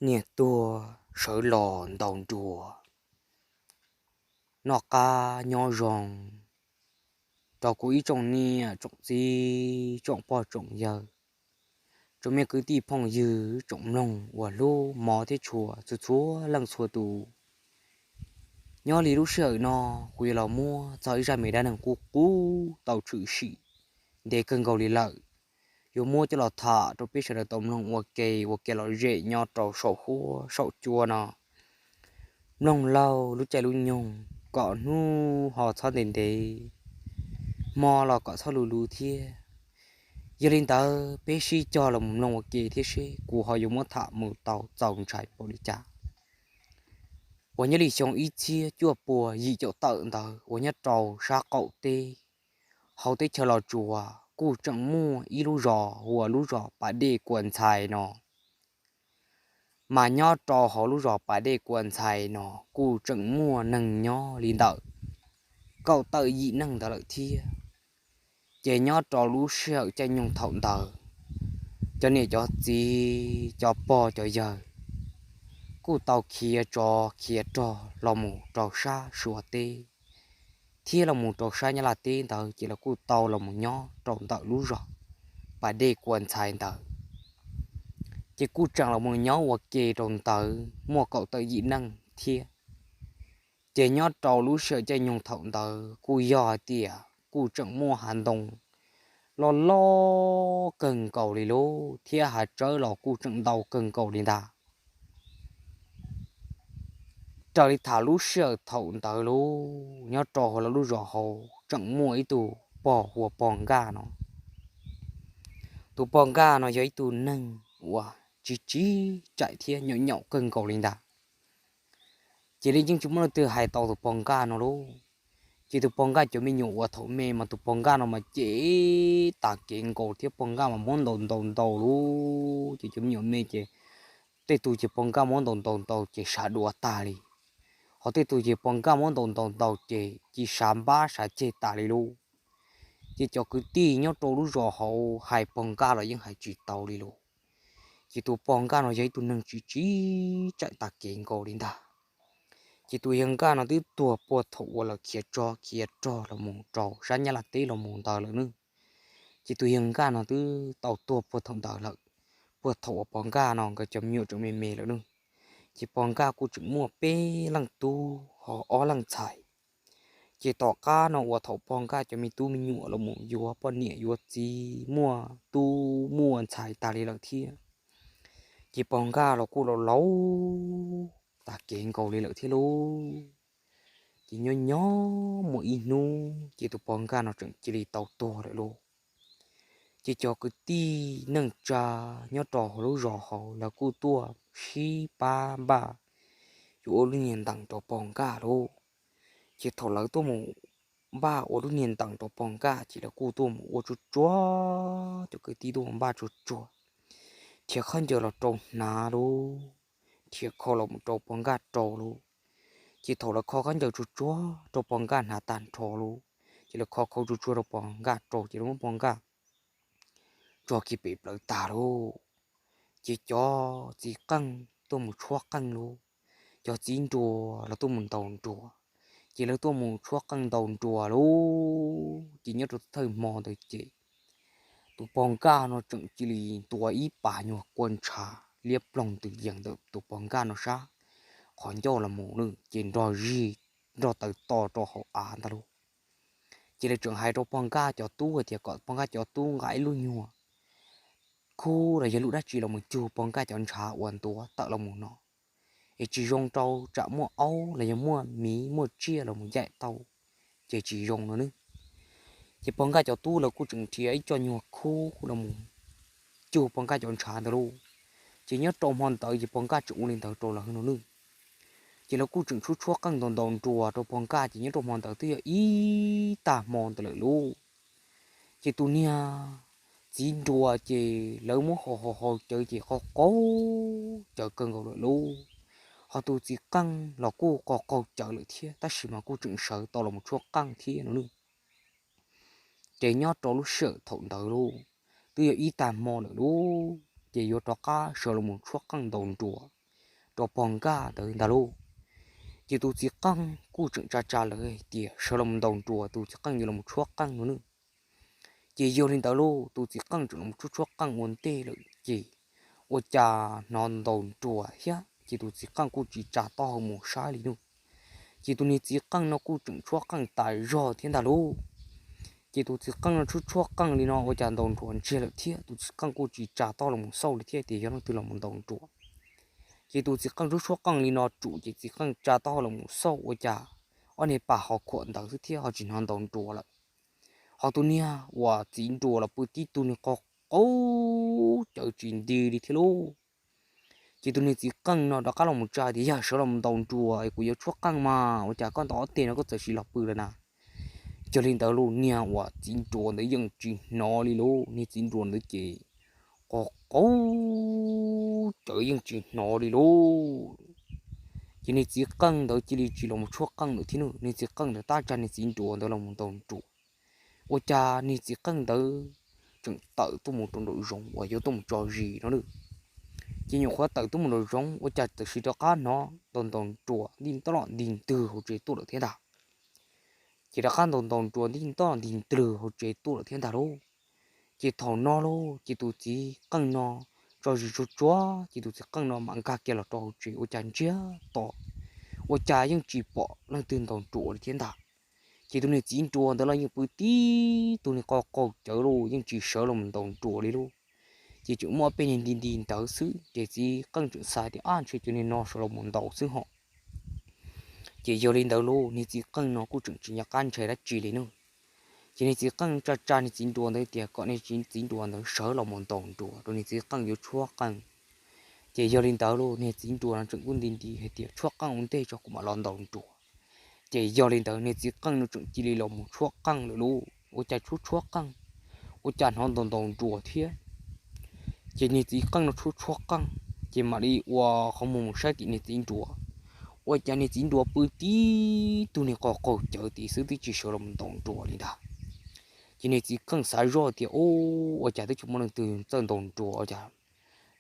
Niam tuag sawv los ntaus nruas. Noj qab nyob zoo rau kuv ib tsoom niam tsoom txiv, tsoom pog tsoom yawg, tsoom me kwv tij phooj ywg, tsoom mloog uas hlub mov thiab tshua txhua txhua leej txhua tus. Nyob li lub sij hawm no, kuv yuav los muab txog ib zaj me dab neeg qub qub tau tshwm sim ntev kawg nkaus li lawm, yuav muab coj los tham rau peb sawv daws tau mloog ua ke, ua kev lom zem nyob rau saum huab saum cua no. Mloog laug lub caij lub nyoog kom hnub ho txhob ntev ntev, hmo los kom txhob luv luv thiab. Yog li ntawd peb sib cog los mus mloog ua ke thiab seb kuv ho yuav muab tham mus tau txaus ntshai npaum li cas. Uas nyob li xyoo ib txhiab cuaj pua yim caum tawm ntawd uas nyob rau sab qaum teb hauv teb chaws Los Tsuas kuj tseem muaj ib lub zos hu ua lub zos Pas Dej Kua Ntxhais no. Mas nyob rau hauv lub zos Pas Dej Kua Ntxhais no kuj tseem muaj neeg nyob li ntawm kaum tawm yim neeg ntawd lawm thiab. Ces nyob rau lub sij hawm caij nyoog thaum ntawd, cov niam cov txiv, cov pog cov yawg kuj tau khiav tsov khiav rog los mus rau sab Suav teb thiab los mus rau sab Nyab Laj teb ntawd, ces lawv kuj tau los mus nyob rau ntawm lub zos Pas Dej Kua Ntxhais ntawd. Ces kuj tseem los mus nyob ua ke rau ntawd muaj kaum tawm yim neeg thiab. Ces nyob rau lub sij hawm caij nyoog thaum ntawd kuj yog hais tias kuj tseem muaj hav ntoo loj loj kawg nkaus li lauj, thiab hav tsawb los kuj tseem ntau kawg nkaus li ntag. Raws li tham lub sij hawm thaum ntawd lauj, nyob rau hauv lawv lub zos hauv tseem muaj ib tug pog hu ua pog Nkaj no. Tus pog Nkaj no yog ib tug neeg uas tsis tsim txim thiab nyaum nyaum kawg nkaus li ntag. Ces li yeej tsis muaj leej twg hais tau tus pog Nkaj no lauj. Ces tus pog Nkaj cov me nyuam uas thaum me mas tus pog Nkaj no mas cem tas kev nkaus thiab pog Nkaj mas muab ntaus ntaus ntaus lauj. Ces cov me nyuam me ces tej tug ces pog Nkaj muab ntaus ntaus ntaus ces sawv duav tag li. Ho tej tug ces pog Nkaj muab ntaus ntaus ntaus ces cia li sawv npab sawv ceg tas li lauj. Ces cov kwv tij nyob rau lub zos hauv hais pog Nkaj los yeej hais tsis tau li lauj. Ces tus pog Nkaj no yog ib tug neeg tsis tsim txim tas kev nkaus li ntag. Ces tus yawg Nkaj no twb tuag puag thaum uas lawv khiav tsov khiav rog los mus rau sab Nyab Laj teb los mus ntawd lawm nawb. Ces tus yawg Nkaj no twb tau tuag puag thaum ntawd lawm, puag thaum uas pog Nkaj no nkawd cov me nyuam tseem me me lawm nawb. Ces pog Nkaj kuj tseem muaj peb leej tub ho ob leej ntxhais. Ces tom qab no uas thaum pog Nkaj cov me tub me nyuam los mus yuav poj niam yuav txiv muaj tub muaj ntxhais tas li lawm thiab, ces pog Nkaj los kuj laus laus tas kev nkaus li lawm thiab lauj. Ces nyob nyob muaj ib hnub ces tus pog Nkaj no tseem cia li tau tuag lawm lauj. Ces cov kwv tij neej tsa nyob rau hauv lub zos hauv lawv kuj tuaj sib pab npaj yuav ua lub niag ntees rau pog Nkaj lauj. Ces thaum lawv tuaj mus npaj ua lub niag ntees rau pog Nkaj ces lawv kuj tuaj mus ua tsuag tsuag, cov kwv tij tuaj mus npaj tsuag tsuag, nrhiav khaub ncaws los rau hnav lauj, nrhiav khau los mus rau pog Nkaj rau lauj. Ces thaum lawv kho khaub ncaws tsuag tsuag rau pog Nkaj hnav tag nrho lauj, ces lawv kho khau tsuag tsuag rau pog Nkaj rau ces lawv muab pog Nkaj tso kiag pem plawv tag lauj. Ces cov txiv qeej tuaj mus tshuab qeej lauj, cov txiv nruas los tuaj mus ntaus nruas. Ces lawv tuaj mus tshuab qeej ntaus nruas lauj, ces nyob rau thawj hmo ntawd ces tus pog Nkaj no tseem cia li ntua ib pas nyuag kua ntshav liab ploog ntws yees ntawm tus pog Nkaj no sab qhov ncauj los mus lawm ces nrog zig nrog taws to rau hauv av ntag lauj. Ces lawv tseem hais rau pog Nkaj cov tub hais tias kom pog Nkaj cov tub nqa ib lub nyuag khub los yog lub dab tsi los mus cug pog Nkaj cov ntshav uas ntua tawm los mus no, es tsis zoo rau tsam muaj aub los yog muaj miv muaj tsiaj los mus yaim tau, ces tsis zoo no nawb. Ces pog Nkaj cov tub lawv kuj tseem nrhiav ib co nyuag khub los mus cug pog Nkaj cov ntshav ntawd lauj. Ces nyob rau hmo ntawd ces pog Nkaj tseem ua li ntawd rau lawv no nawb. Ces lawv kuj tseem tshuab tshuab qeej ntaus ntaus nruas rau pog Nkaj ces nyob rau hmo ntawd twb yog ib tag hmo ntawd lawm lauj. Ces tus niag txiv nruas ces lawv muab hau hau hau cawv ces qaug qaug cawv kawg nkaus lawm lauj. Ho tus txiv qeej los kuj qaug qaug cawv lawm thiab tab sis mas kuj tseem sawv tau los mus tshuab qeej thiab no nawb. Ces nyob rau lub sij hawm thaum ntawd lauj, twb yog ib tag hmo lawm lauj, ces yuav rov qab sawv los mus tshuab qeej ntaus nruas. rau pog Nkaj ntawd ntag lauj. Ces tus txiv qeej kuj tseem tsa tsa lawv hais tias sawv los ntaus nruas, tus txiv qeej yuav los tshuab qeej no nawb. Ces yog li ntawd lauj, tus txiv qeej tseem los tshuab tshuab qeej ua ntej lawm ces ua cas hnov ntaus nruas thiab ces tus txiv qeej kuj tsis tsa taub hau mus saib li nawb. Ces tus niag txiv qeej no kuj tseem tshuab qeej tas zog thiab ntag lauj. Ces tus txiv qeej no tshuab tshuab qeej li no ua cas ntaus nruas ntsiag lawm thiab, tus txiv qeej kuj tsis tsa taub hau los xauj li thiab tias yog leej twg los ntaus nruas. Ces tus txiv qeej tshuab tshuab qeej li no tsum ces txiv qeej tsa taub hau los xauj ua cas ob niag pas ho khuam ntawd xwb thiab ho tsis hnov ntaus nruas lawm. Ho tus niag uas txiv nruas los pw tib tug niag qo qaub cawv tsis nti li thiab lauj. Ces tus niag txiv qeej no rov qab los mus tsa tias yog sawv los ntaus nruas es kuv yuav tshuab qeej mas ua cas koj ntaus ob teg no koj txawm sim los pw lawm na. Yog li ntawd lauj, niag uas txiv nruas ntawd yeej tsis hnov li lauj, niag txiv nruas ntawd ces qo qaub cawv yeej tsis hnov li lauj. Ces niag txiv qeej ntawd cia li tsis los mus tshuab qeej lawm thiab nawb, niag txiv qeej ntawd tab tsa niag txiv nruas ntawd los mus ntaus nruas. Ua cas niag txiv qeej ntawd tseem tawm tuaj mus rau nraum zoov uas yuav tuaj mus tso zis no nawb. Ces nyuam qhuav tawm tuaj mus nraum zoov ua cas txawm sim rov qab hnov ntaus ntaus nruas nti ntob los nti ntwg hauv tsev tuaj lawm thiab ntag. Ces rov qab ntaus ntaus nruas nti ntob los nti ntwg hauv tsev tuaj lawm thiab ntag lauj. Ces thaum no lauj ces tus txiv qeej no tso zis tsuag tsuag ces tus txiv qeej no mam nkag kiag los rau hauv tsev ua cas ntsiag to, ua cas yeej tsis pom leej twg ntaus nruas li thiab ntag. Ces tus niag txiv nruas ntawd los yeej pw tib tug niag qo qaub cawv lauj, yeej tsis sawv los mus ntaus nruas li lauj. Ces tseem muaj peb niag nti nti ntawd xwb ces txiv qeej tseem xav tias ab ntshe cov niag no sawv los mus ntaus xwb hos. Ces yog li ntawd lauj, niag txiv qeej no kuj tseem tsis nco qab ntshai dab tsi li nawb. Ces niag txiv qeej tsa tsa niag txiv nruas ntawd tias kom niag txiv nruas ntawd sawv los mus ntaus nruas rau niag txiv qeej yuav tshuab qeej. Ces yog li ntawd lauj, niag txiv nruas no tseem kuj nti nti hais tias tshuab qeej ua ntej tso kuv mam los ntaus nruas. Ces yog li ntawd niag txiv qeej no tseem cia li los mus tshuab qeej lawm lauj, ua cas tshuab tshuab qeej, ua cas hnov ntaus ntaus nruas thiab. Ces niag txiv qeej no tshuab tshuab qeej, ces mam li ua qhov muag mus saib tim niag txiv nruas, ua cas niag txiv nruas pw tib tug niag qo qaub cawv tim xwb twb tsis sawv los ntaus nruas li ntag. Ces niag txiv qeej xav zoj tias ua cas twb tsis muaj leej twg txawj ntaus nruas cas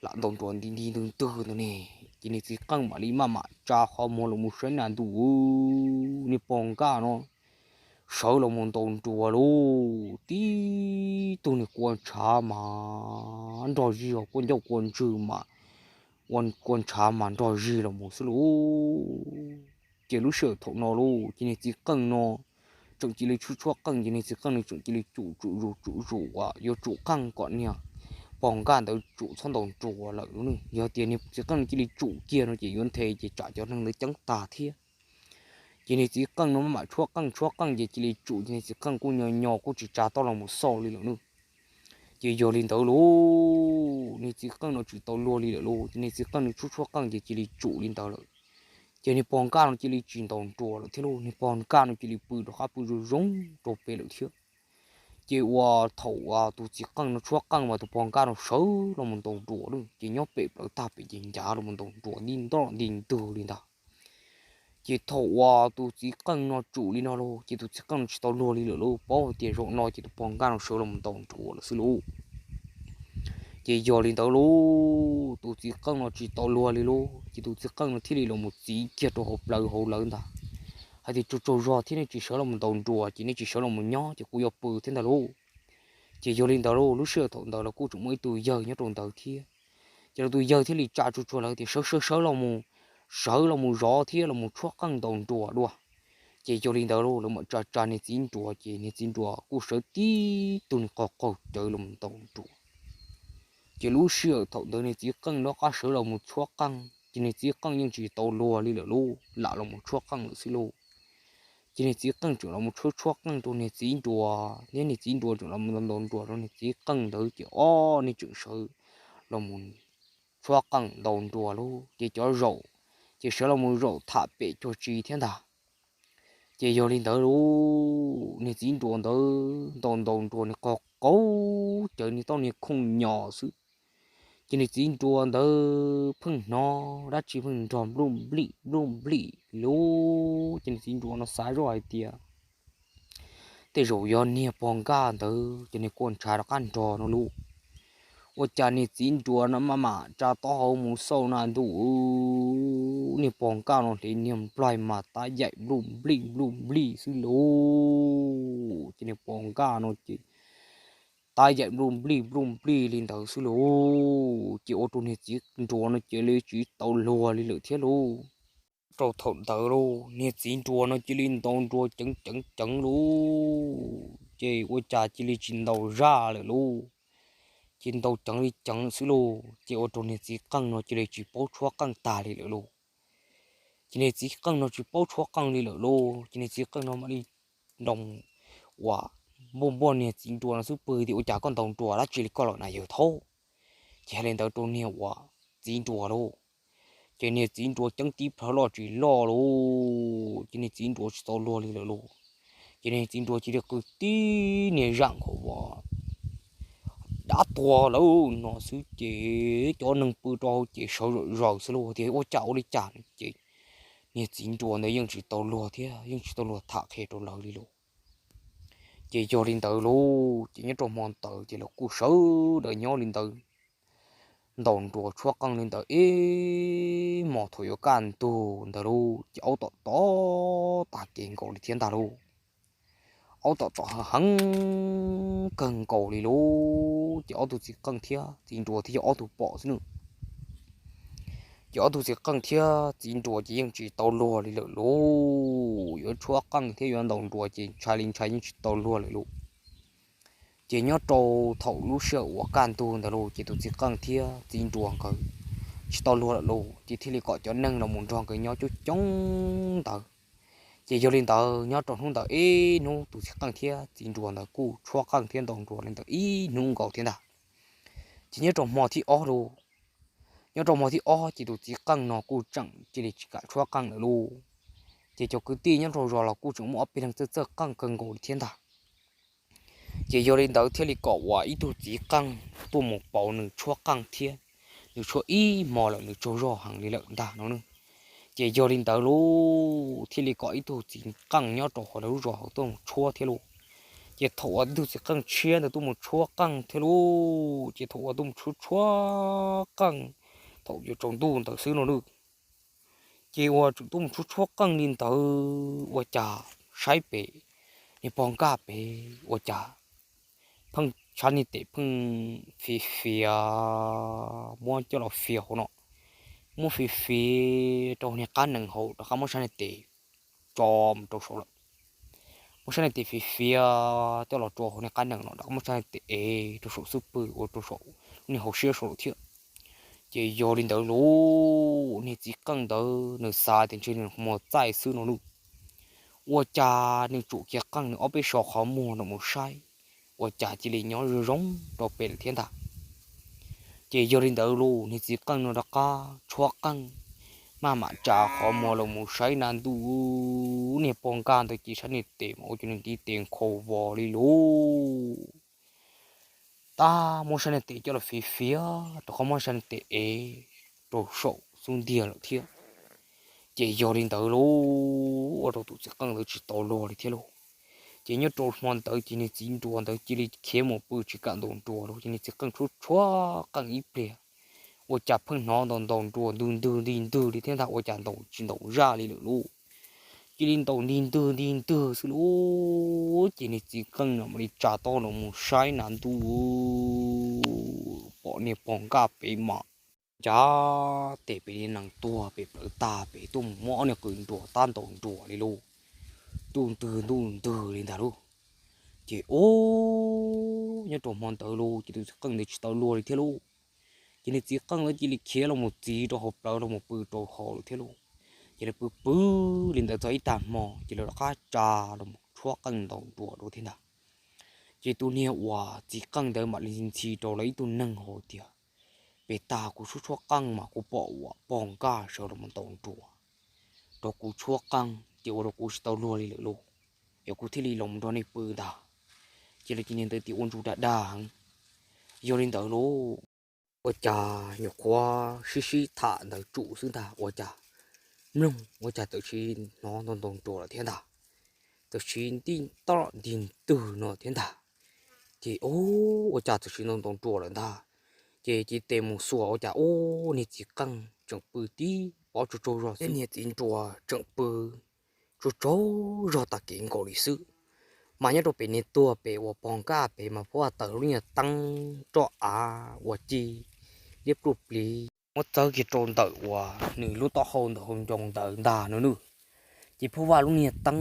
lam ntaus nruas nti nti ntwg ntwg ntawd ne. Ces niag txiv qeej mam li maj mam tsa qhov muag los mus saib na ntuj, niag pog Nkaj no sawv los mus ntaus nruas lauj, tib tug niag kua ntshav mas nrog zig, kua ncauj kua ntswg mas, kua ntshav mas nrog zig los mus xwb lauj. Ces lub sij hawm thaum no lauj ces niag txiv qeej no tseem cia li tshuab tshuab qeej ces niag txiv qeej no tseem cia li tsum tsum zus tsum zus uas yuav tsum qeej kom niag pog Nkaj ntawd tsum txhob ntaus nruas lawm lauj. Yog tias niag txiv qeej no cia li tsum kiag no ces yuav nthe ces tsam cov neeg ntawd ceeb tag thiab. Ces niag txiv qeej no maj mam tshuab qeej tshuab qeej ces cia li tsum ces niag txiv qeej kuj nyo nyo kuj tsis tsa taub hau los mus xauj li lawm nawb. Ces yog li ntawd lauj, niag txiv qeej no tsis tau luag li lawm lauj, ces niag txiv qeej no tshuab tshuab qeej ces cia li tsum li ntawd lawm. Ces niag pog Nkaj no cia li tsis ntaus nruas lawm thiab lauj, niag pog Nkaj no cia li pw rov qab pw zoo zoo rau pem lawm thiab. Ces ua thaum uas tus txiv qeej no tshuab qeej mas tus pog Nkaj no sawv los mus ntaus nruas lauj, ces nyob pem plawv tag pem ces ncav los mus ntaus nruas nti ntob nti ntwg li ntag. Ces thaum uas tus txiv qeej no tsum li no lauj, ces tus txiv qeej no tsis tau luag li lawm lauj, paub hais tias zaum no ces tus pog Nkaj no sawv los mus ntaus nruas lawm xwb lauj. Ces yog li ntawd lauj, tus txiv qeej no tsis tau luag li lauj, ces tus txiv qeej no thiaj li los mus txiv kiag rau hauv plawv hauv lawv ntag, hais tias tsaug tsaug zog thiab, nej tsis sawv los mus ntaus nruas ces nej tsis sawv los mus nyob ces kuv yuav pw thiab ntag lauj. Ces yog li ntawd lauj, lub sij hawm thaum ntawd los kuj tseem muaj ib tug yawg nyob rau ntawd thiab. Ces los tus yawg thiaj li tsa tsuag tsuag lawv tias sawv sawv sawv los mus, sawv los mus zov thiab los mus tshuab qeej ntaus nruas dua. Ces yog li ntawd lauj, lawv mam tsa tsa niag txiv nruas ces niag txiv nruas kuj sawv tib tug niag qo qaug cawv los mus ntaus nruas. Ces lub sij hawm thaum ntawd niag txiv qeej rov qab sawv los mus tshuab qeej ces niag txiv qeej yeej tsis tau luag li lawm lauj, lam los mus tshuab qeej lawm xwb lauj. Ces niag txiv qeej tseem los mus tshuab tshuab qeej rau niag txiv nruas thiab niag txiv nruas tseem los mus ntaus ntaus nruas rau niag txiv qeej ntawd ces ob niag tseem sawv los mus tshuab qeej ntaus nruas lauj, ces cov zaum ces sawv los mus zaum tham pem cuag tsi thiab ntag. Ces yog li ntawd lauj, niag txiv nruas ntawd ntaus ntaus nruas niag qo qaug cawv niag taub niag khooj nyos xwb. Ces niag txiv nruas ntawd pheej hnov dab tsi pheej nrog npluj nplij npluj nplij lauj, ces niag txiv nruas no xav zoj hais tias tej zaum yog niag pog Nkaj ntawd ces niag kua ntshav rov qab nrog no lauj. Ua cas niag txiv nruas no maj mam tsa taub hau mus xauj na ntuj, niag pog nkaj no hle niag nplaig mas tab yaim npluj nplij npluj nplij xwb lauj. Ces niag pog nkaj no ces tab yaim npluj nplij npluj nplij li ntawd xwb lauj, ces ua rau niag txiv nruas no cia li tsis tau luag li lawm thiab lauj. Rau thaum ntawd lauj, niag txiv nruas no cia li ntaus nruas ceev ceev ceev lauj, ces ua cas cia li tsis ntaus zaj lawm lauj. Ces ntaus ceev li ceev xwb lauj, ces ua rau niag txiv qeej no cia li tsis paub tshuab qeej tag li lawm lauj. Ces niag txiv qeej no tsis paub tshuab qeej li lawm lauj, ces niag txiv qeej no mam li nroo uas npuaj npuaj niag txiv nruas no xub pwg tias, Ua cas koj ntaus nruas dab tsi li koj lawm na yawg thaub? Ces hais li ntawd rau niag uas txiv nruas lauj. Ces niag txiv nruas ceeb tib plhaw loj tsis loj lauj, ces niag txiv nruas tsis tau luag li lawm lauj. Ces niag txiv nruas cia li qw tib niag zaj nkhaus vos, Dab tuag lawm no xwb ces cov neeg pw rau hauv ces sawv zom zaws xwb lauj, tias ua cas ua li cas no ces niag txiv nruas ntawd yeej tsis tau luag thiab yeej tsis tau luag tham qhia rau lawv li lauj. Ces yog li ntawd lauj, ces nyob rau hmo ntawd ces lawv kuj sawv daws nyob li ntawd ntaus nruas tshuab qeej li ntawd ib hmos, thaum yuav kaj ntug ntawd lauj ces aub tom tom tag kev nkaus li thiab ntag lauj. Aub tom tom heev kawg nkaus li lauj, ces ob tug txiv qeej thiab txiv nruas thiaj yog ob tug pom xwb nawb. Ces ob tug txiv qeej thiab txiv nruas ces yeej tsis tau luag li lawm lauj, yuav tshuab qeej thiab yuav ntaus nruas ces ntshai li ntshai yeej tsis tau luag lawm lauj. Ces nyob rau thaum lub sij hawm uas kaj ntug ntawd lauj ces tus txiv qeej thiab txiv nruas nkawd tsis tau luag lawm lauj, ces thiaj li kom cov neeg los mus nrog nkawd nyob coob coob ntawd. Ces yog li ntawd nyob rau hnub ntawd ib hnub tus txiv qeej thiab txiv nruas ntawd kuj tshuab qeej thiab ntaus nruas li ntawd ib hnub nkaus thiab ntag. Ces nyob rau hmo thib ob lauj, nyob rau hmo thib ob ces tus txiv qeej no kuj tseem cia li tsis kam tshuab qeej lawm lauj. Ces cov kwv tij nyob rau zos los kuj tseem muaj ob peb leeg txawj txawj qeej kawg nkaus li thiab ntag. Ces yog li ntawd thiaj li kom uas ib tug txiv qeej tuaj mus pauv nws tshuab qeej thiab, nws tshuab ib hmo lawm nws tsaug zog heev li lawm ntag no. Ces yog li ntawd lauj thiaj li kom ib tug txiv qeej nyob rau hauv lawv lub zos hauv tuaj mus tshuab thiab lauj. Ces thaum uas ib tug txiv qeej tshiab ntawd tuaj mus tshuab qeej thiab lauj, ces thaum uas tuaj mus tshuab tshuab qeej thaum yuav tsaus ntuj ntawd xwb no lauj, ces uas tseem tuaj mus tshuab tshuab qeej li ntawd ua cas saib pem niag pog nkaj pem ua cas pheej sab niag tes pheej fiv fiav, muab coj los fiav hauv no, muab fiv fiav rau niag qab nees hauv rov qab muab sab niag tes tso mus rau saum lawm. Muab sab niag tes fiv fiav coj los tso hauv niag qab nees no rov qab muab sab niag tes ev rau saum xub pwg ua rau saum lub niag hauv siab saud lawm thiab. Ces yog li ntawd lauj, niag txiv qeej ntawd nws xav tias ntshe nws mus txaij xwb no lauj. Ua cas nws tsum kiag qeej nws ob peb so qhov muag no mus saib, ua cas cia li nyob zoo zoo rau pem lawm thiab ntag. Ces yog li ntawd lauj, niag txiv qeej no rov qab tshuab qeej, maj mam tsa qhov muag los mus saib na ntuj, niag pog nkaj ntawd ces sab niag tes mas ua cas nws ntiv tes nkhaus vos li lauj. Tab muab sab niag tes coj los fiv fiav rau qhov muab sab niag tes ev rau saum xub ntiag lawm thiab. Ces yog li ntawd lauj, ua rau tus txiv qeej ntawd tsis tau luag li thiab lauj. Ces nyob rau hmo ntawd ces niag txiv nruas ntawd cia li khiav mus pw tsis kam ntaus nruas lauj, ces niag txiv qeej tshuab tshuab qeej ib pliag, ua cas pheej hnov ntaus ntaus nruas ntug ntwg nti ntwg li thiab ntag, ua cas ntaus tsis ntaus zaj li lawm lauj. Cia li ntaus nti ntwg nti ntwg xwb lauj, ces niag txiv qeej no mam li tsa taub hau los mus saib na ntuj, pom niag pog nkaj pem mas ncaj tes pem niag nees tuag pem plawv tag pem tuaj mus muab ob niag qws nruas tab ntaus nruas li lauj, ntuj ntwg ntuj ntwg li ntag lauj. Ces ub, nyob rau hmo ntawd lauj ces tus txiv qeej ntawd tsis tau luag li thiab lauj. Ces niag txiv qeej ntawd cia li khiav los mus txiv rau hauv plawv los mus pw rau hauv lawm thiab lauj. Ces lawv pw pw li ntawd txog ib tag hmo ces lawv rov qab tsa los mus tshuab qeej ntaus nruas dua thiab ntag. Ces tus niag uas txiv qeej ntawd mam li ntxhi rau lawv ib tug neeg hais tias, Pem tag kuv tshuab tshuab qeej mas kuv pom uas pog nkaj sawv los ntaus nruas rau kuv tshuab qeej ces ua rau kuv tsis tau luag li lawm lauj, es kuv thiaj li los nrog nej pw ntag. Ces lawv ces niag ntawd tias ua ntsuj dag dag heev. Yog li ntawd lauj, ua cas nyuam qhuav sib sib tham ntawd tsum xwb ntag ua cas mloog ua cas txawm sis hnov ntaus ntaus nruas lawm thiab ntag. Txawm sis nti toj nti ntwg no thiab ntag. Ces ua cas txawm sis ntaus ntaus nruas lawm ntag. Ces cia li mus xuas ua cas ub, niag txiv qeej tseem pw tib pob tsaug tsaug zog xwb, niag txiv nruas tseem pw tsaug tsaug zog tag kev nkaus li xwb. Mas nyob rau pem niag tuag pem uas pog nkaj pem mas pab tawm lub niag teeb roj av uas ci liab pluj pliv muab txawb kiag rau ntawm uas nws lub taub hau ntawm hauv ncoo ntawd ntag no nawb. Ces pheej vaj lub niag teeb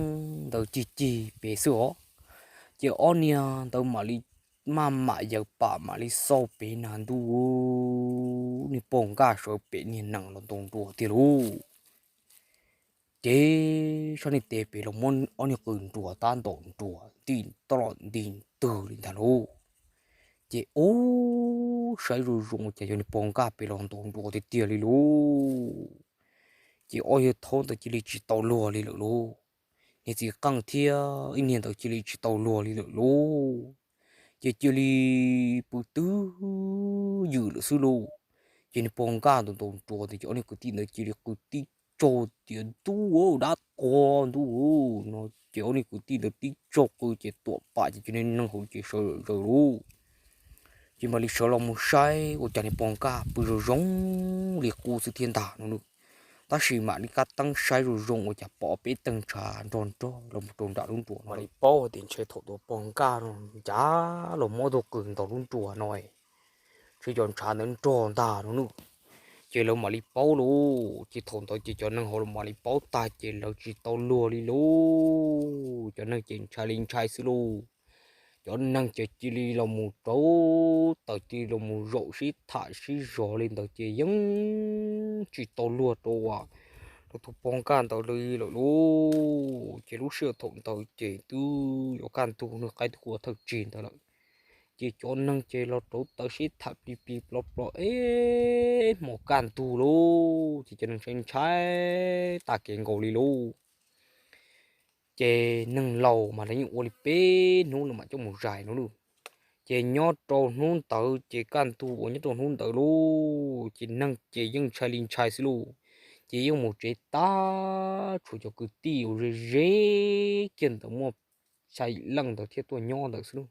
ntawd cig cig pem xwb os. Ces ob niag ntawd mam li maj mam yaws pam mam li xauj pem na ntuj, niag pog nkaj sawv pem niag nees los ntaus nruas tiag lauj. Ces sab niag tes pem los muab ob niag qws nruas tab ntaus nruas nti nroj nti ntwg li ntag lauj. Ces ub, saib zoo zoo ua cas yog niag pog nkaj pem los ntaus nruas tiag tiag li lauj. Ces ob yawg thaub ntawd cia li tsis tau luag li lawm lauj. Niag txiv qeej thiab ib niag ntawd cia li tsis tau luag li lawm lauj. Ces cia li pw twb ywm lawm xwb lauj. Ces niag pog nkaj ntaus ntaus nruas ces ob niag kwv tij ntawd cia li qw tib tsaug tias ntuj dab qhuas ntuj no. Ces ob niag kwv tij ntawd tib tsaug qw ces tuam pam ces cov neeg hauv ces sawv zom zaws lauj. Ces mam li sawv los mus saib ua cas niag pog nkaj pw zoo zoo li qub xwb thiab ntag no nawb. Tab sis mam li kab teeb saib zoo zoo ua cas pom peb teg ntshav nrog nrog los rau nram lub nruas no li paub tias ntshe thaum tus pog nkaj no ncav los muab tus qws ntaus lub nruas no ntshe cov ntshav ntawd nrog ntag no nawb. Ces lawv mam li paub lauj. Ces thaum ntawd ces cov neeg hauv los mam li paub tag ces lawv tsis tau luag li lauj. Cov neeg ces ntshai li ntshai xwb lauj. Cov neeg ces cia li los mus rauv taws cia li los mus zaum sib tham sib zog li ntawd ces yeej tsis tau luag rau rau tus pog nkaj ntawd li lawm lauj. Ces lub sij hawm thaum ntawd ces twb yuav kaj ntug nws qaib twb qua thawj tsig ntawd lawm. Ces cov neeg ces los rauv taws sib tham plig plig plov plov ib hmos kaj ntug lauj. Ces cov neeg ntshai ntshai tag kev nkaus li lauj. Ces neeg laus mas lawv yeej ua li peb hnub lawv mam coj mus zais no lauj. Ces nyob rau hnub ntawd ces kaj ntug uas nyob rau hnub ntawd lauj ces neeg ces yeej ntshai li ntshai xwb lauj. Ces yeej mus tsev tas, tshuav cov kwv tij uas ze ze kiag ntawd muaj xya yim leej ntawd thiaj tuaj nyob ntawd xwb lauj.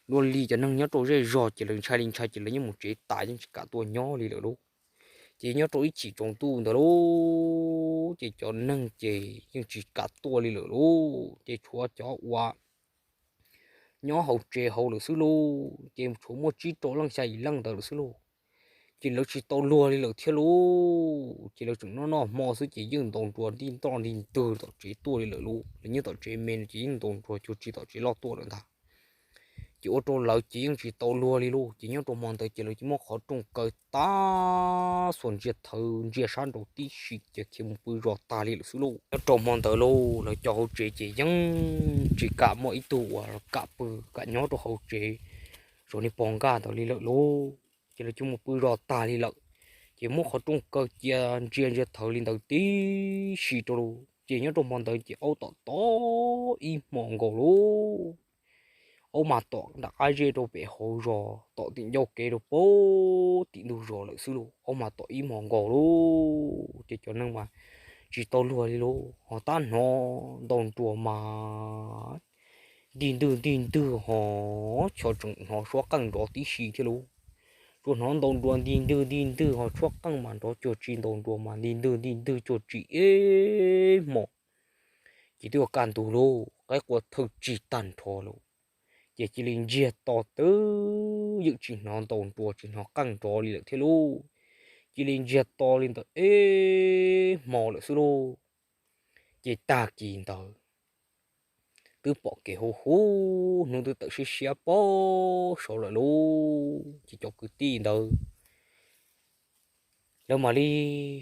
Dua li cov neeg nyob rau zej zog ces lawv ntshai li ntshai ces lawv yeej mus tsev tas yeej tsis kam tuaj nyob li lawm lauj. Ces nyob rau ib chim tsaus ntuj ntawd lauj ces cov neeg ces yeej tsis kam tuaj li lawm lauj. Ces tshuav cov uas nyob hauv tsev hauv lawm xwb lauj, ces tshuav muaj tsib rau leej xya yim leej ntawd lawm xwb lauj. Ces lawv tsis tau luag li lawm thiab lauj. Ces lawv tseem noj noj hmo xwb ces yeej ntaus nruas nti nroj nti ntwg tom tsev tuaj li lawm lauj. Lawv nyob tom tsev me no ces yeej ntaus nruas cuag tsis tom tsev loj tuaj lawm ntag. Ces ua rau lawv ces yeej tsis tau luag li lauj. Ces nyob rau hmo ntawd ces lawv cia muab qhov rooj kaw tag xuas ntsia thawv ntsia sab nraud tib si ces khiav mus pw zos tag li lawm xwb lauj. Nyob rau hmo ntawd lauj lawv cov hauv tsev ces yeej tsis kam muaj ib tug uas kam pw kam nyob rau hauv tsev zov niag pog nkaj ntawd li lawm lauj. Ces lawv cia mus pw zos tag li lawm. Ces muab qhov rooj kaw cia ntsia ntsia thawv li ntawd tib si rau lauj. Ces nyob rau hmo ntawd ces aub tom tom ib hmos nkaus lauj. Aub mas tom nram qab zej rau pem hauv zos, tom tim ncauj kev rau pem tim ntug zos lawm xwb lauj. Aub mas tom ib hmos nkaus lauj. Ces cov neeg mas tsis tau luag li lauj, ho tab hnov ntaus nruas mas nti ntwg nti ntwg ho, tseem hnov suab qeej nrov tib si thiab lauj. Tsuas hnov ntaus nruas nti ntwg nti ntwg ho suab qeej mas nrov cuag tsis ntaus nruas mas nti ntwg nti ntwg cuag tsis ib hmos. Ces twb yuav kaj ntug lauj, qaib qua thawj tsig tag nrho lauj. Ces cia li ntsiag to twb ywm tsis hnov ntaus nruas tsis hnov qeej nrov li lawm thiab lauj. Cia li ntsiag to li ntawd ib hmos lawm xwb lauj. Ces tag kis ntawd twb pom kev huv huv, hnub twb tawm siab siab pem saud lawm lauj. Ces cov kwv tij ntawd lawv mam li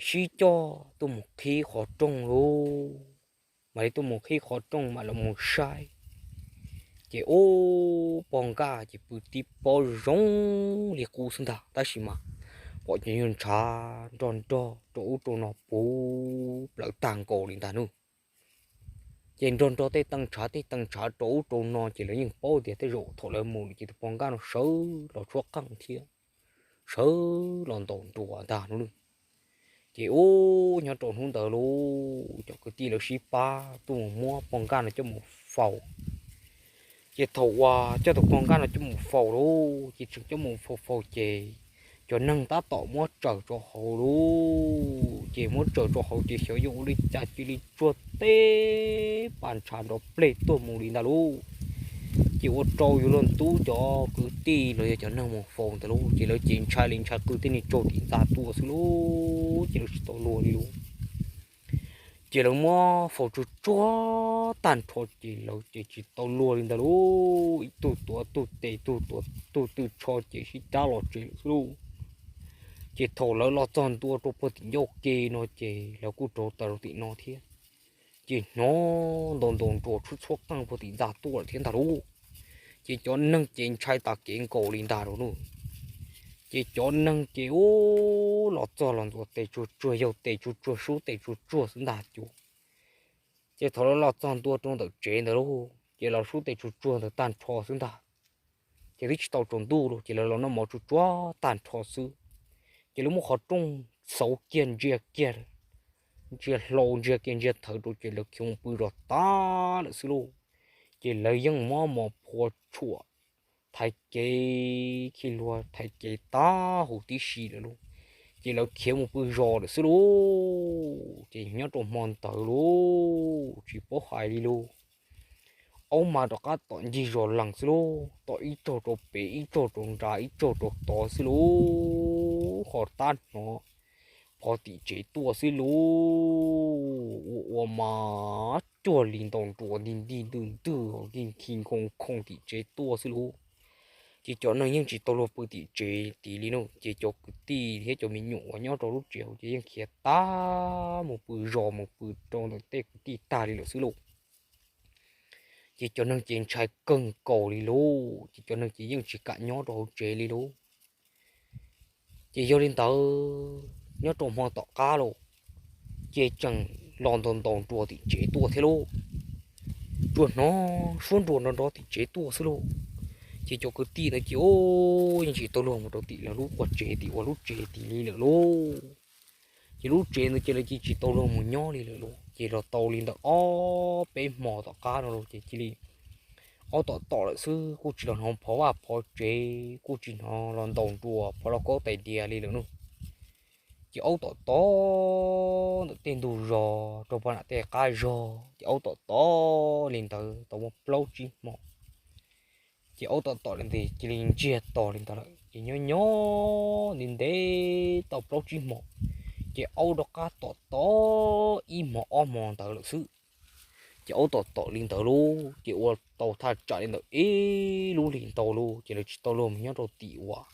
sib coj tuaj mus qhib qhov rooj lauj. Mam li tuaj mus qhib qhov rooj mam los mus saib, ces ub, pog nkaj ces pw tib pob zoo li qub xwb ntag, tab sis mas pom cov nyuag ntshav nrog nrog rau ub rau no puv plaws tag nkaus li ntag nawb. Ces nrog nrog tej teej ntshav tej teej ntshav rau ub rau no ces lawv yeej paub tias tej zaum thaum lawv mus ces tus pog nkaj no sawv los tshuab qeej thiab sawv los ntaus nruas ntag no nawb. Ces ub, nyob rau hnub ntawd lauj, cov kwv tij lawv sib pab tuaj mus muab pog nkaj no coj mus faus. Ces thaum uas coj tus pog nkaj no coj mus faus lauj, ces tseem coj mus faus faus ces cov neeg tab tom muab tsaws rau hauv lauj. Ces muab tsaws rau hauv ces xyov yuav ua li cas cia li tsuag teb pas ntshav nrov pleg tuag mus li ntag lauj. Ces ua rau yuav luag ntub cov kwv tij los yog cov neeg mus faus ntawd lauj, ces lawv ces ntshai li ntshai qw tej niag tsaug tim ntxa tuaj xwb lauj, ces lawv tsis tau luag li lauj. Ces lawv muab faus tsuag tsuag tag nrho ces lawv ces tsis tau luag li ntag lauj. Ib tug tuav tug tes, tug tuav tug twg tsho ces sib cab los tsev lawm xwb lauj. Ces thaum lawv los txog ntua rau puag tim ncauj ke no ces lawv kuj rauv taws rau tim no thiab. Ces hnov ntaus ntaus nruas tshuab tshuab qeej puag tim ntxa tuaj lawm thiab ntag lauj. Ces cov neeg ces ntshai tas kev nkaus li ntag lauj. Ces cov neeg ces ub los txog los ntxuav tes tsuag tsuag, yaug tes tsuag tsuag, sub tes tsuag tsuag xwb ntag cuag. Ces thaum lawv los txog ntua rau ntawm tsev ntawd lauj, ces lawv sub tes tsuag tsuag ntawd tag nrho xwb ntag. Ces twb tsis tau tsaus ntuj lauj, ces lawv los noj mov tsuag tsuag tag nrho xwb. Ces lawv muab qhov rooj xauv kiag ntsia kiag, ntsia hlau ntsia kiag ntsia thawv rau ces lawv khiav mus pw zos tag lawm xwb lauj. Ces lawv yeej muab mos phua tshuam thaiv kev, khi hlua thaiv kev tag huv tib si lawm lauj. Ces lawv khiav mus pw zos lawm xwb lauj. Ces nyob rau hmo ntawd lauj tsis paub hais li lauj, aub mas rov qab tom ncig zos lees xwb lauj, tom ib tsaug rau pem ib tsaug rau nrad ib tsaug rau tod xwb lauj. Ho tab hnov phov tim tsev tuaj xwb lauj, ua ua mas cuag li ntaus nruas nti nti ntwg ntwg, khi nkhoo khoo tim tsev tuaj xwb lauj. Ces cov neeg yeej tsis tau luag pw tim tsev tid li no, ces cov kwv tij thiab cov me nyuam uas nyob rau lub tsev hauv ces yeej khiav tag mus pw zos mus pw rau ntawm tej kwv tij tag li lawm xwb lauj. Ces cov neeg ces ntshai kawg nkaus li lauj, ces cov neeg ces yeej tsis kam nyob rau hauv tsev li lauj. Ces yog li ntawd nyob rau hmo tom qab lauj, ces tseem los ntaus ntaus nruas tim tsev tuaj thiab lauj. Tsuas hnov suab nruas nrov nrov tim tsev tuaj xwb lauj. Ces cov kwv tij ntawd ces yeej tsis tau luag mus rau tim lawv lub qua tsev tim ua lub tsev tid li lawm lauj. Ces lub tsev ntawd ces lawv cia tsis tau luag mus nyob li lawm lauj. Ces los tau li ntawm ob peb hmo tom qab no lauj ces cia li aub tom tom lawm xwb, kuj tsis los hnov phov vaj phov tsev, kuj tsis hnov los ntaus nruas phov lauj kaub tais diav li lawm no. Ces aub tom tom ntawm tej ntug zos rau pog nam tej qab zog, ces aub tom tom li ntawd tau muaj plaub tsib hmo. Ces aub tom tom li ntawd cia li ntsiag to li ntawd lawm, ces nyob nyob ntev ntev tau plaub tsib hmo, ces aub rov qab tom tom ib hmo ob hmo ntawd lawm xwb. Ces aub tom tom li ntawd lauj, ces ua tau thaj tsam li ntawm ib lub hlis ntau lauj, ces lawv tsis tau luag mus nyob rau tim uas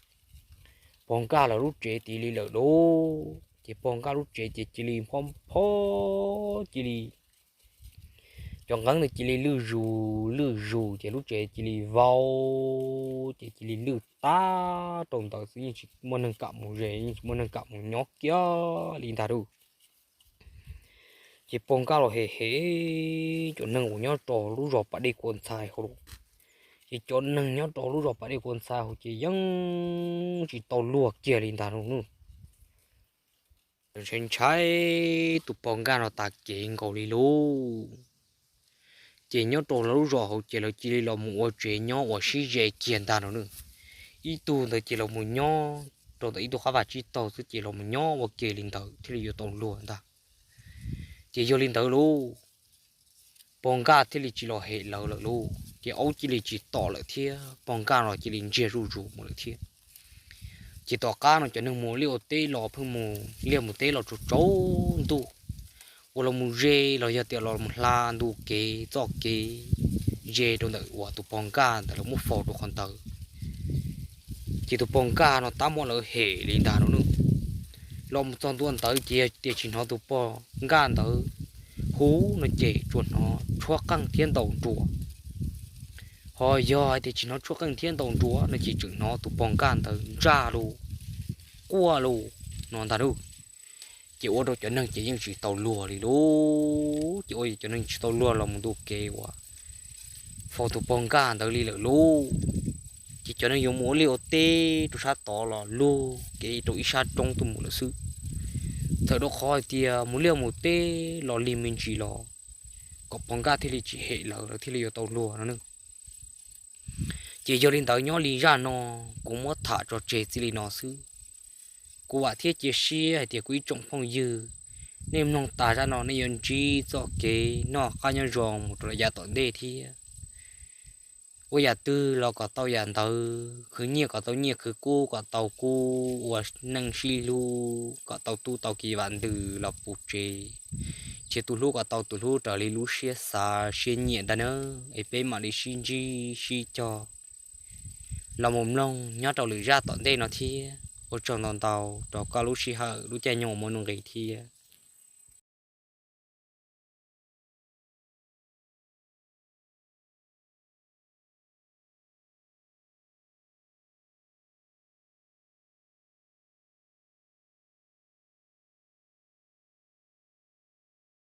pog Nkaj lawv lub tsev tid li lawm lauj. Ces pog Nkaj lub tsev ces cia li phob phob cia li, cov nqeeb ntawd cia li lwj zus lwj zus, ces lub tsev cia li vau, ces cia li lwj tag rau ntawd xwb, yeej tsis muaj neeg kam mus ze, yeej tsis muaj neeg kam mus nyob kiag li ntag lauj. Ces pog Nkaj los hem hem cov neeg uas nyob rau lub zos pas dej kua ntxhais hauv lauj. Ces cov neeg nyob rau lub zos pas dej kua ntxhais hauv ces yeej tsis tau luag kiag li ntag lauj. Ntshai ntshai tus pog Nkaj no tas kev nkaus li lauj. Ces nyob rau lawv lub zos hauv ces lawv cia li los mus ua tsev nyob uas sib ze kiag ntag no na. Ib tug ntawd ces los mus nyob rau ntawm ib tug qab vaj tsib taug xwb, ces los mus nyob ua ke li ntawd thiaj li yuav tau luag ntag. Ces yog li ntawd lauj, pog Nkaj thiaj li tsis los hem lawv lawm lauj, ces aub cia li tsis tom lawm thiab, pog Nkaj los cia li ntsiag zuj zus mus lawm thiab. Ces tom qab no cov neeg mus liaj ua teb los pheej mus liaj mus teb los tsaus tsaus ntuj, uas los mus ze los yog tias los mus hla ntu kev txoj kev ze rau ntawm uas tus pog Nkaj ntawd lawv muab faus rau qhov ntawd. Ces tus pog Nkaj no tab muab lawv hem li ntag no na. Los mus txog ntua ntawd ces yog tias tsis hnov tus pog Nkaj ntawd hu no ces tsuas hnov tshuab qeej thiab ntaus nruas. Ho yog hais tias tsis hnov tshuab qeej thiab ntaus nruas no ces tseem hnov tus pog Nkaj ntawd ntsaj lauj, quaj lauj no ntag lauj. Ces ua rau cov neeg ces yeej tsis tau luag li lauj. Ces ua cov neeg tsis tau luag los mus ntu kev uas faus tus pog Nkaj ntawd li lawm lauj. Ces cov neeg yuav mus ua liaj ua teb rau sab tod los lug kev rau ib sab roob tuaj mus lawm xwb. Txawm rau qhov hais tias mus liaj mus teb los lig me ntsis los kom pog Nkaj thiaj li tsis hem lawv, lawv thiaj li yuav tau luag no ne. Ces yog li ntawd nyob li zaj no kuv muab tham tso tseg txij li no xwb. Kuv vam thiab cia siab hais tias kuv ib tsoom phooj ywg, nej mloog tas zaj no nej yuav ntsib txoj kev noj qab nyob zoo mus rau yav tom ntej thiab. Ua yam twg los kom tau yam ntawd, khwv nyiaj kom tau nyiaj, khwv kub kom tau kub, ua neej sib hlub kom tau tub tau ki vam ntws los puv tsev, ces tus hlub kom tau tus hlub raws li lub siab xav siab nyiam ntag nawb. Es peb mam li sib ntsib sib cog los mus mloog nyob rau lwm zaj tom ntej no thiab. Ua tsaug ntau ntau rau koj lub sij hawm lub caij nyoog uas muaj nuj nqis thiab.